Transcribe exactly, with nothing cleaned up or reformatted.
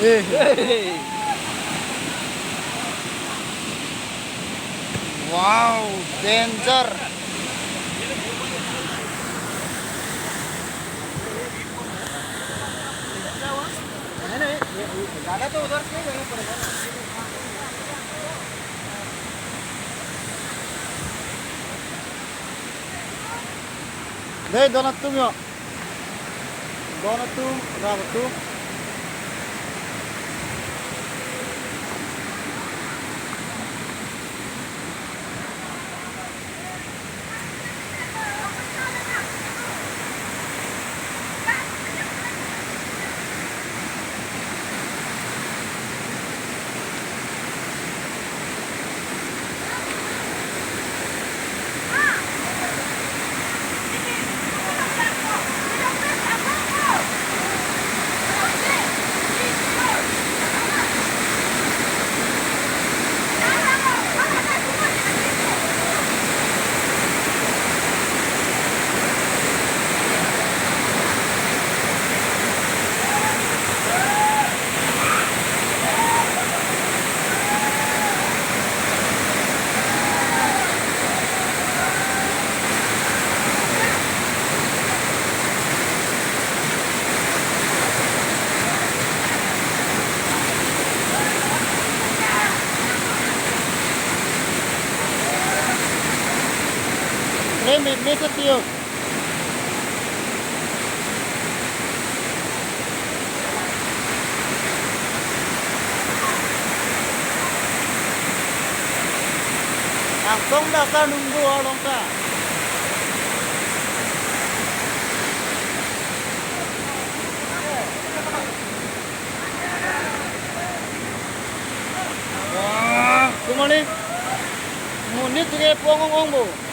Eh. Wow, danger. Dei, don atum yo. Don atum, rat atum. Rem, rem, rem, rem. Langsung dasar nunggu along ta. Wah, kumani. Monit ke puang ong ong bo.